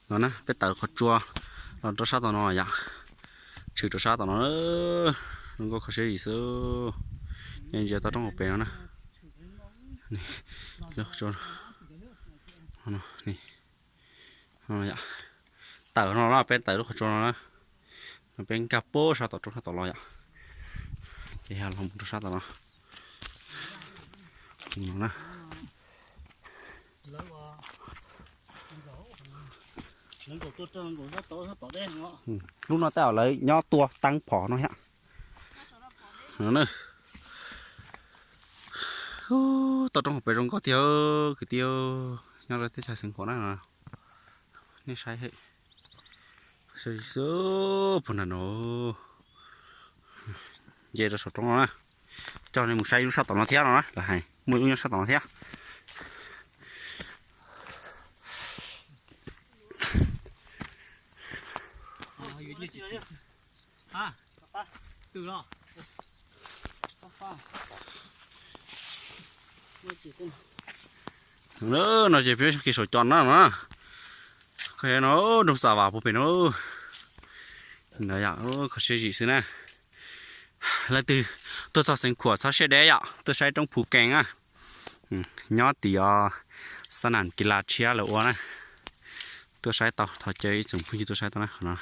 No na, peb tawm qhov tsua los rau sab tom no yom. Tshwm rau sab tom no, zoo nkauj kho siab yim xwb. Nyob ntsia toj roob hauv pes no na. Tawm no, peb tawm lub qhov tsua no na. Peb nkag puag sab tom roob sab tom los yom. Ces yog los mus rau sab tom no. No na. Lub no tej zaum lawv nyob tua teeb phom no thiab. Toj roob hauv pes zoo nkauj tiag kwv tij, nyob rau teb chaws Xeev Khuam na. Nej saib, xwb puag nram no, nce rau saum roob no na. Coj nej mus saib lub sab tom no thiab no na, lawv hais muaj ib lub nyob sab tom no thiab. No ces peb kev saum cos no no. No nroog Xav Vam puag pem no. Kho siab zim xwb na. Leej twg tuaj txog Xeev Khuam txhob siab deb yom, tuaj saib roob Phu Kees na. Nyob tim os, xab nam kis las tshiab lawv ua na. Tuaj saib tau, thov caw ib tsoom phooj ywg tuaj saib tau na, qhov no.